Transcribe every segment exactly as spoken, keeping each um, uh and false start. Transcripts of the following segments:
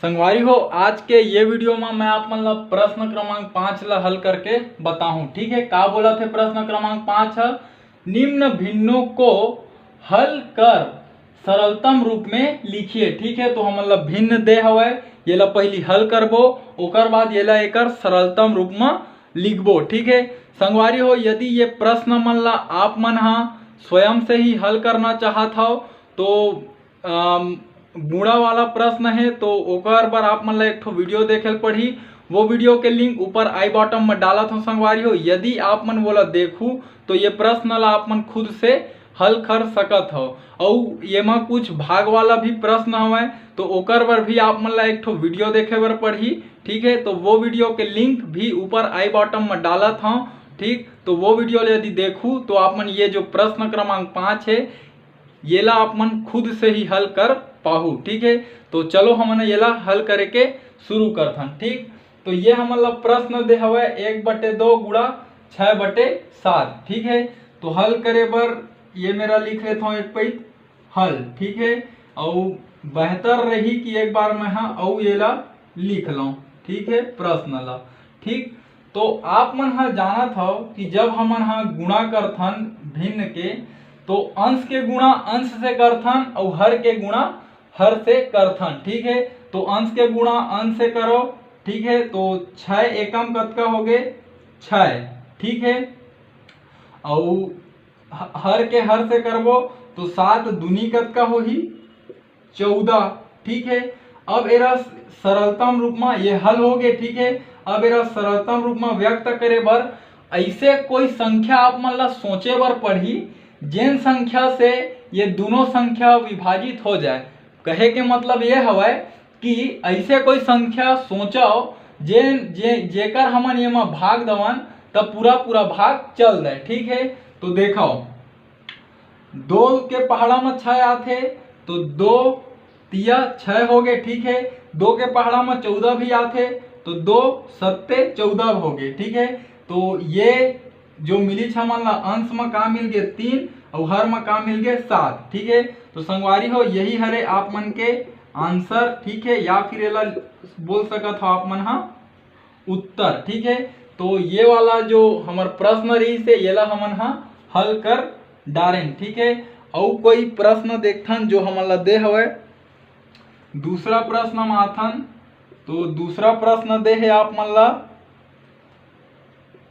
संगवारी हो, आज के ये वीडियो में मैं आप मन ला प्रश्न क्रमांक पाँच ला हल करके बताहूँ। ठीक है, का बोलत हे प्रश्न क्रमांक पाँच ह? निम्न भिन्नों को हल कर सरलतम रूप में लिखिए। ठीक है, तो हमन ला भिन्न दे हवय, ये ला पहली हल करबो, ओकर बाद ये ला एकर सरलतम रूप में लिखबो। ठीक है संगवारी हो, यदि ये प्रश्न मन ला आप मन हा स्वयं से ही हल करना चाहत हव तो अम, गुणा वाला प्रश्न हे, तो ओकर बर आप मन ला एक ठो वीडियो देखे ल पड़ही। वो वीडियो के लिंक ऊपर आई बॉटम में डालत हूँ संगवारी हो, यदि आप मन वोला देखू तो ये प्रश्न ला आप मन खुद से हल कर सकत हव। अउ येमा कुछ भाग वाला भी प्रश्न हवय, तो ओकर बर भी आप मन ला एक ठो वीडियो देखे बर पड़ही। ठीक है, तो वो वीडियो के लिंक भी ऊपर आई बॉटम में डालत हूँ। ठीक, तो वो वीडियो ला यदि देखू तो आप मन ये जो प्रश्न क्रमांक पाँच है, येला आप मन खुद से ही हल कर पाहू। ठीक है, तो चलो हमन येला हल करे के शुरू करथन। ठीक, तो ये हमन ला प्रश्न दे हवय एक बटे दो गुणा छः बटे सात। ठीक है, तो हल करे बर ये मेरा लिख लेता हूँ एक पैत हल। ठीक है, अउ बेहतर रही कि एक बार मैं हा अउ येला लिख लूँ। ठीक है, प्रश्न ला। ठीक, तो आप मन हा जानत हव कि जब हमन हा गुणा करथन भिन्न के, तो अंश के गुणा अंश से करथन अउ हर के गुणा हर से करथन। ठीक है, तो अंश के गुणा अंश से करो। ठीक है, तो छः एकम कतका हो गे? छः। ठीक है, अउ ह-, हर के हर से करबो तो सात दूनी कतका होही? चौदह। ठीक है, अब एरा सरलतम रूप में ये हल हो गए। ठीक है, अब एरा सरलतम रूप में व्यक्त करे बर ऐसे कोई संख्या आप मन ला सोचे बर पड़ही, जेन संख्या से ये दोनों संख्या विभाजित हो जाए। कहे के मतलब ये हवय कि ऐसे कोई संख्या सोचव जेन जे जेकर हमन ये मा भाग दवन त पूरा पूरा भाग चल दे। ठीक है, तो देखो, दो के पहाड़ा में छः आथे तो दो तिया छः हो गए। ठीक है, दो के पहाड़ा में चौदह भी आथे तो दो सत्ते चौदह हो गए। ठीक है, तो ये जो मिली हमन ला अंश में का मिल गए? तीन, और हर में का मिल गए? सात। ठीक है, तो संगवारी हो, यही हरे आप मन के आंसर। ठीक है, या फिर एला बोल सकत हो आप मन हा उत्तर। ठीक है, तो ये वाला जो हमर प्रश्न रही से येला हमन हा हल कर डारेन। ठीक है, अउ कोई प्रश्न देखथन जो हमन ला दे हवय। दूसरा प्रश्न में आथन, तो दूसरा प्रश्न दे है आप मन ला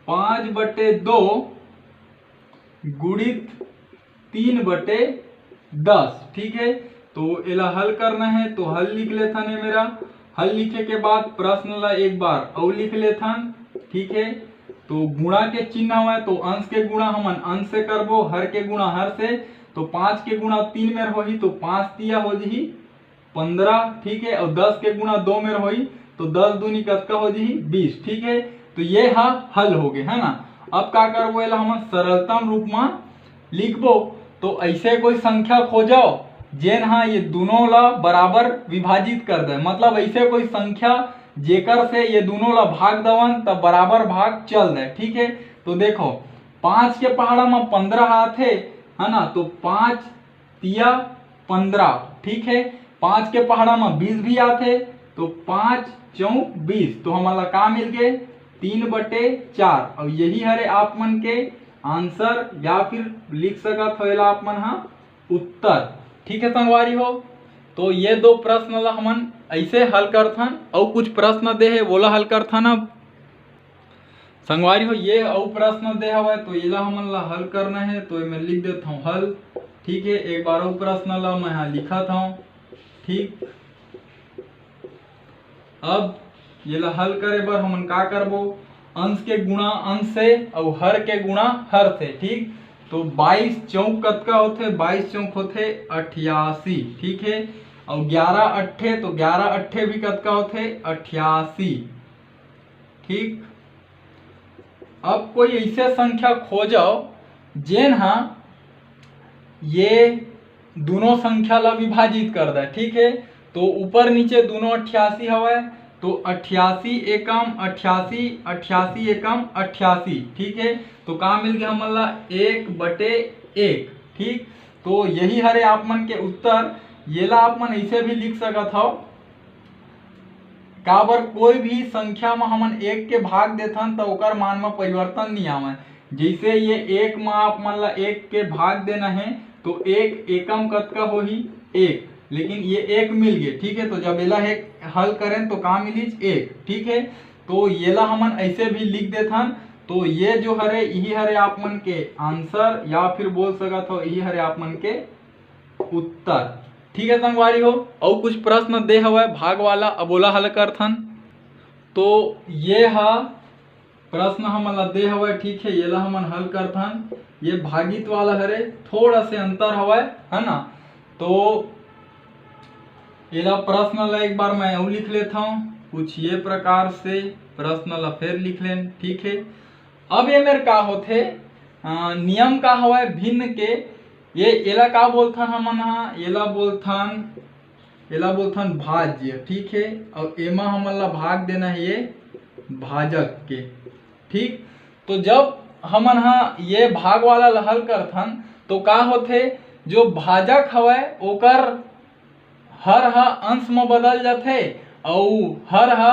पाँच बटे दो गुणित तीन बटे दस। ठीक है, तो एला हल करना है तो हल लिख लेथन, ये मेरा हल लिखे के बाद प्रश्न ला एक बार अउ लिख लेथन। ठीक है, तो गुणा के चिन्ह हवय तो अंश के गुणा हमन अंश से करबो, हर के गुणा हर से। तो पाँच के गुणा तीन मेर होही तो पाँच तिया हो जही पंद्रह। ठीक है, और दस के गुणा दो मेर होही तो दस दूनी कतका हो जही? बीस। ठीक है, तो ये हा हल हो गए, है ना। अब का करबो, एला हमन सरलतम रूप में लिखबो। तो ऐसे कोई संख्या खोजो जेन हा ये दोनों ला बराबर विभाजित कर दे, मतलब ऐसे कोई संख्या जेकर से ये दोनों ला भाग दवन त बराबर भाग चल दे। ठीक है, तो देखो, पाँच के पहाड़ा में पंद्रह आथे, है ना, तो पाँच तिया पंद्रह। ठीक है, पाँच के पहाड़ा में बीस भी आथे तो पाँच चौक बीस, तो हमन ला का मिल गए? तीन बटे चार। और यही हरे आप मन के आंसर, या फिर लिख सकत हो एला आप मन हा उत्तर। ठीक है संगवारी हो, तो ये दो प्रश्न ला हमन ऐसे हल करथन, अउ कुछ प्रश्न दे है वोला हल करथन। अब संगवारी हो, ये अउ प्रश्न दे हवय तो एला हमन ला हल करना है, तो एमे लिख देत हूँ हल। ठीक है, एक बार अउ प्रश्न ला मैं हा लिखत हूँ। ठीक, अब ये ला हल करे बर हमन का करबो? अंश के गुणा अंश से अउ हर के गुणा हर से। ठीक, तो बाईस चौक कतका होथे? बाईस चौक होथे अठियासी। ठीक है, अउ ग्यारह अट्ठे, तो ग्यारह अट्ठे भी कतका होथे? अठियासी। ठीक, अब कोई ऐसे संख्या खोजो जेन हा ये दोनों संख्या ला विभाजित कर दे। ठीक है, तो ऊपर नीचे दोनों अठ्यासी हवय, तो अठ्यासी एकम अठ्यासी, अठ्यासी एकम अठ्यासी। ठीक है, तो का मिल गया हमन ला? एक बटे एक। ठीक, तो यही हरे आप मन के उत्तर। येला आप मन ऐसे भी लिख सकत हव, काबर कोई भी संख्या म हमन एक के भाग देथन त ओकर मान म परिवर्तन नइ आवय। जइसे ये एक म आप मन ला एक के भाग देना हे, तो एक एकम कतका होही? एक। लेकिन ये एक मिल गे, ठीक है। तो जब एला एक हल करेन तो का मिलिस? एक, ठीक है। तो येला हमन ऐसे भी लिख देथन। तो ये जो हरे, यही हरे आप मन के आंसर, या फिर बोल सकत हो यही हरे आप मन के उत्तर। ठीक है संगवारी हो, अउ कुछ प्रश्न दे हवय भाग वाला, अब ओला हल करथन। तो ये हा प्रश्न हमन ला दे हवय, ठीक है, येला हमन हल करथन। ये भागित वाला हरे, थोड़ा से अंतर हवय, है ना? तो एला प्रश्न ला एक बार मैं अउ लिख लेथव, कुछ ये प्रकार से प्रश्न ला फेर लिख लेन, ठीक है। अब ये मेर का होथे, अ, नियम का हवय भिन्न के, ये एला का बोलथन हमन हा? एला बोलथन, एला बोलथन भाज्य, ठीक है। अउ एमा हमन ला भाग देना है ये भाजक के, ठीक। तो जब हमन हा ये भाग वाला ला हल करथन तो का होथे, जो भाजक हवय ओकर हर ह अंश म बदल जाथे, अउ हर ह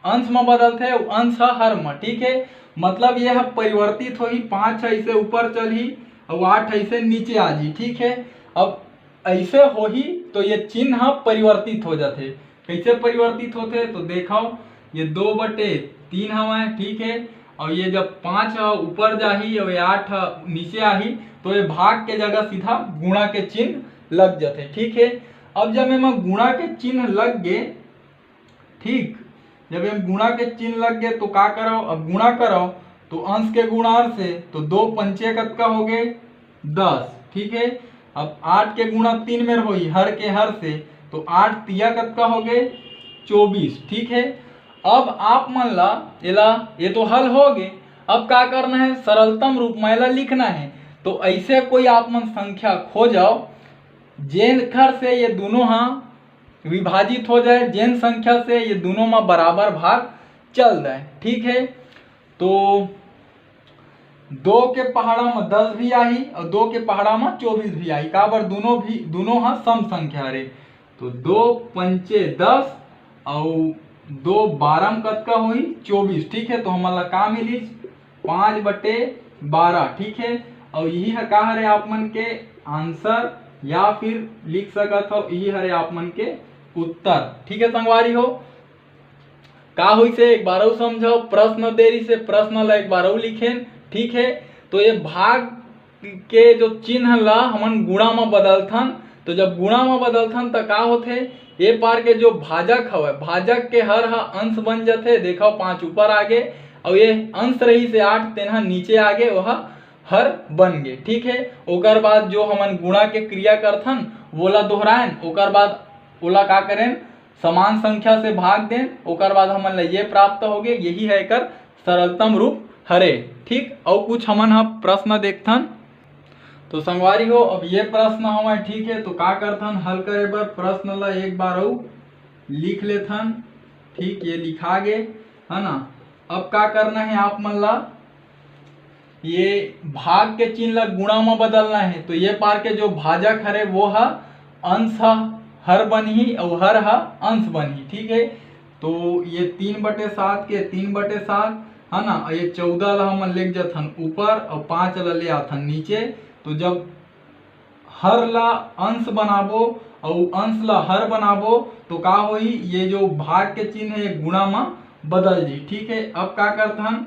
अंश म बदलथे, अउ अंश ह हर म, ठीक है। मतलब ये ह परिवर्तित होही, पाँच ह इसे ऊपर चलही अउ आठ ह इसे नीचे आ जी, ठीक है। अब ऐसे होही तो ये चिन्ह ह परिवर्तित हो जाथे। कैसे परिवर्तित होथे? तो देखव, ये दो बटे तीन हवय, ठीक है, और ये जब पाँच ह ऊपर जाही और ये आठ ह नीचे आही, तो ये भाग के जगह सीधा गुणा के चिन्ह लग जाथे, ठीक है। अब जब एमा गुणा के चिन्ह लग गे, ठीक, जब एम गुणा के चिन्ह लग गे तो का करव? अब गुणा करव तो अंश के गुणा हर से, तो दो पंचे कतका हो गे? दस, ठीक है। अब आठ के गुणा तीन मेर होई, हर के हर से, तो आठ तिया कतका हो गे? चौबीस, ठीक है। अब आप मन ला एला, ये तो हल हो गे, अब का करना है? सरलतम रूप में एला लिखना है। तो ऐसे कोई आप मन संख्या खोजव जेन खर से ये दोनों हा विभाजित हो जाए, जेन संख्या से ये दोनों में बराबर भाग चल जाए, ठीक है। तो दो के पहाड़ा में दस भी आही और दो के पहाड़ा में चौबीस भी आही, काबर दोनों भी, दोनों हा सम संख्या हरे। तो दो पंचे दस और दो बारह में कतका होही? चौबीस, ठीक है। तो हमन ला का मिलिस? पाँच बटे बारह, ठीक है। और यही ह का हरे आप मन के आंसर, या फिर लिख सकत हो यही हरे आप मन के उत्तर, ठीक है संगवारी हो। का होइसे एक बार अउ समझव, प्रश्न दे रहिसे, प्रश्न ला एक बार अउ लिखेन, ठीक है। तो ये भाग के जो चिन्ह ला हमन गुणा म बदलथन, तो जब गुणा म बदलथन त का होथे, ये पार के जो भाजक हवय, भाजक के हर ह अंश बन जथे। देखव, पाँच ऊपर आगे, अउ ये अंश रहिसे आठ, तेन ह नीचे आगे, ओह हर बन गे, ठीक है। ओकर बाद जो हमन गुणा के क्रिया करथन, वोला दोहरायन, ओकर बाद ओला का करेन, समान संख्या से भाग देन, ओकर बाद हमन ला ये प्राप्त हो गे। यही है एकर सरलतम रूप हरे, ठीक। अउ कुछ हमन ह प्रश्न देखथन। तो संगवारी हो, अब ये प्रश्न हवय, ठीक है, तो का करथन, हल करे बर प्रश्न ला एक बार अउ लिख लेथन, ठीक, ये लिखा गे, है ना। अब का करना है आप मन ला, ये भाग के चिन्ह ला गुणा म बदलना है। तो ये पार के जो भाजक हरे वो ह अंश ह हर बनही अउ हर ह अंश बनही, ठीक है। तो ये तीन बटे सात के तीन बटे सात, है ना, अउ ये चौदह ला हमन लेके जाथन ऊपर अउ पाँच ला ले आथन नीचे। तो जब हर ला अंश बनाबो अउ अंश ला हर बनाबो तो का होही, ये जो भाग के चिन्ह है ये गुणा म बदल जी, ठीक है। अब का करथन,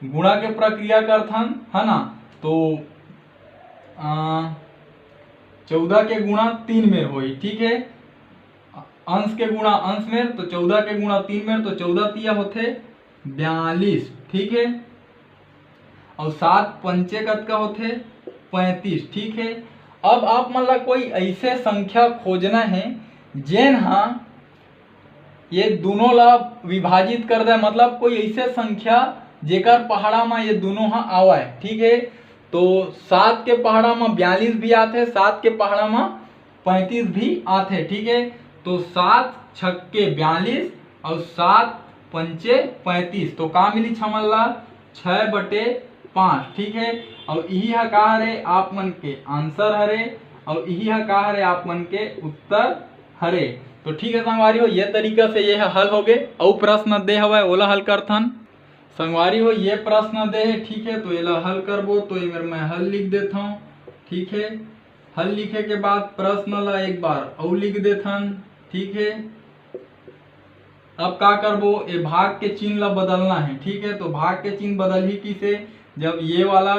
गुणा के प्रक्रिया करथन, है ना। तो चौदह के गुणा तीन मेर होई, ठीक है, अंश के गुणा अंश मेर, तो चौदह के गुणा तीन मेर, तो चौदह तिया होथे बयालीस, ठीक है, और सात पंचे कतका होथे, पैंतीस, ठीक है। अब आप मन ला कोई ऐसे संख्या खोजना है जेन हा ये दोनों ला विभाजित कर दे, मतलब कोई ऐसे संख्या जेकर पहाड़ा में ये दोनों हा आवय, ठीक है। तो सात के पहाड़ा में बयालीस भी आथे, सात के पहाड़ा में पैंतीस भी आथे, ठीक है। तो सात छक्के बयालीस और सात पंचे पैंतीस, तो का मिली हमन ला, छः बटे पाँच, ठीक है। और यही हा का हरे, आप मन के आंसर हरे, और यही हा का हरे, आप मन के उत्तर हरे। तो ठीक है संगवारी हो, ये तरीका से ये ह हल होगे। अउ प्रश्न दे हवय, ओला हल करथन। संगवारी हो, ये प्रश्न दे हे, ठीक है, तो एला हल करबो। तो एमेर मैं हल लिख देथंव, ठीक है। हल लिखे के बाद प्रश्न ला एक बार अउ लिख देथन, ठीक है। अब का करबो, ए भाग के चिन्ह ला बदलना है, ठीक है। तो भाग के चिन्ह बदलही किसे, जब ये वाला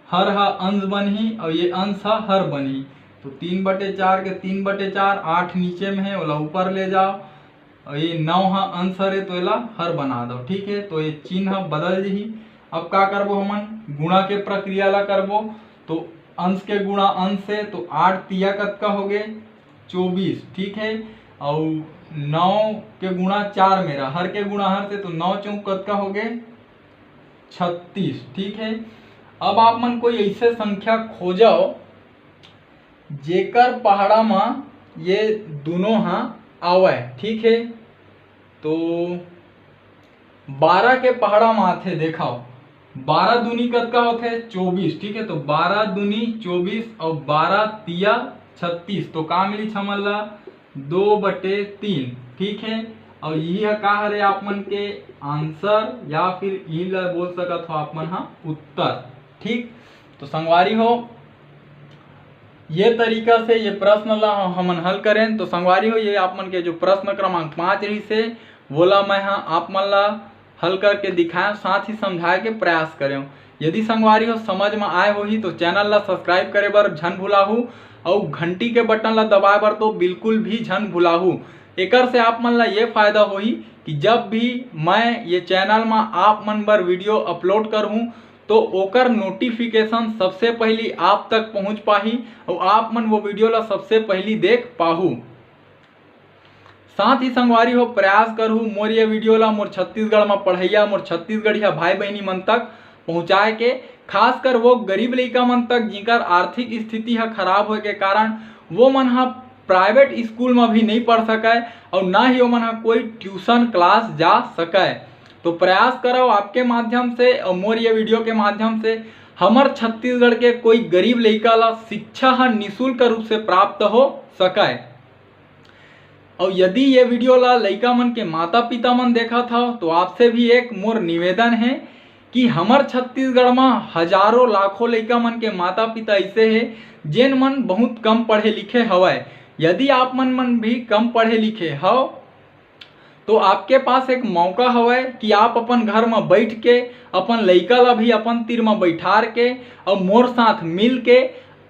हर ह अंश बनही और ये अंश ह हर बनही, तो तीन बटे चार के तीन बटे चार, आठ नीचे में है, ओला ऊपर ले जाओ, और ये नौ ह अंश हरे, तो एला हर बना दो, ठीक है। तो ये चिन्ह बदल जही। अब का करबो, हमन गुणा के प्रक्रिया ला करबो। तो अंश के गुणा अंश से, तो आठ तिया कतका होगे, चौबीस, ठीक है। और नौ के गुणा चार मेरा, हर के गुणा हर से, तो नौ चौक कतका होगे, छत्तीस, ठीक है। अब आप मन कोई ऐसे संख्या खोजो जेकर पहाड़ा म ये दोनों ह आवय, ठीक है। तो बारह के पहाड़ा म आथे, देखाओ, बारह दूनी कतका होथे, चौबीस, ठीक है। तो बारह दूनी चौबीस और बारह तिया छत्तीस, तो का मिली हमन ला, दो बटे तीन, ठीक है। और यही ह का हरे, आप मन के आंसर या फिर यही ला बोल सकत हो आप मन ह उत्तर, ठीक। तो संगवारी हो, ये तरीका से ये प्रश्न ला हमन हल करें। तो संगवारी हो, ये आप मन के जो प्रश्न क्रमांक पाँच रहिस हे, वोला मैं ह आप मन ला हल करके दिखाएं, साथ ही समझाए के प्रयास करें। यदि संगवारी हो समझ में आए होही तो चैनल ला सब्सक्राइब करे बर झन भुलाहू, अउ घंटी के बटन ला दबाए बर तो बिल्कुल भी झन भुलाहू। एकर से आप मन ला ये फायदा होही कि जब भी मैं ये चैनल में आप मन बर वीडियो अपलोड करहूँ, तो ओकर नोटिफिकेशन सबसे पहली आप तक पहुँच पाही और आप मन वो वीडियो ला सबसे पहली देख पाहू। साथ ही संगवारी हो, प्रयास करहू मोर ये वीडियो ला मोर छत्तीसगढ़ में पढ़ैया, मोर छत्तीसगढ़िया भाई बहनी मन तक पहुँचाए के, खासकर वो गरीब लइका मन तक जिनकर आर्थिक स्थिति ह खराब होए के कारण वो मन ह प्राइवेट स्कूल में भी नहीं पढ़ सकय और ना ही ओमन ह कोई ट्यूशन क्लास जा सकय। तो प्रयास करव आपके माध्यम से और मोर ये वीडियो के माध्यम से हमर छत्तीसगढ़ के कोई गरीब लइका ला शिक्षा ह निशुल्क रूप से प्राप्त हो सकय। और यदि ये वीडियो ला लइका मन के माता पिता मन देखत हव तो आपसे भी एक मोर निवेदन है कि हमर छत्तीसगढ़ म हजारों लाखों लइका मन के माता पिता ऐसे हे जेन मन बहुत कम पढ़े लिखे हवय। यदि आप मन मन भी कम पढ़े लिखे हव तो आपके पास एक मौका हवय कि आप अपन घर म बैठ के अपन लइका ला भी अपन तीर म बैठार के और मोर साथ मिल के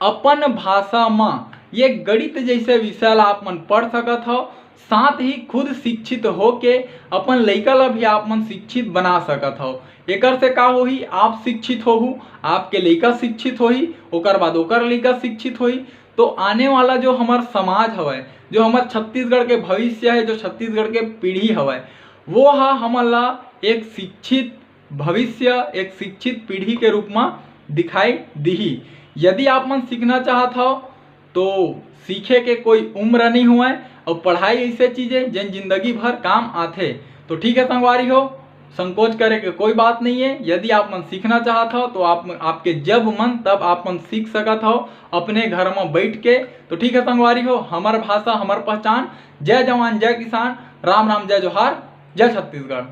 अपन भाषा म ये गणित जैसे विषय ला आप मन पढ़ सकत हव। साथ ही खुद शिक्षित होके अपन लइका ला भी आप मन शिक्षित बना सकत हव। एकर से का होही, आप शिक्षित होहू, आपके लइका शिक्षित होही, ओकर बाद ओकर लइका शिक्षित होही। तो आने वाला जो हमर समाज हवय, जो हमर छत्तीसगढ़ के भविष्य है, जो छत्तीसगढ़ के पीढ़ी हवय, वो ह हमन ला एक शिक्षित भविष्य, एक शिक्षित पीढ़ी के रूप म दिखाई दिही। यदि आप मन सीखना चाहत हव तो सीखे के कोई उम्र नहीं हुए और पढ़ाई ऐसे चीज है जेन जिंदगी भर काम आथे। तो ठीक है संगवारी हो, संकोच करे के कोई बात नहीं है। यदि आप मन सीखना चाहत हव तो आप, आपके जब मन तब आप मन सीख सकत हव अपने घर में बैठ के। तो ठीक है संगवारी हो, हमर भाषा हमर पहचान। जय जवान जय किसान, राम राम जय जोहार, जय छत्तीसगढ़।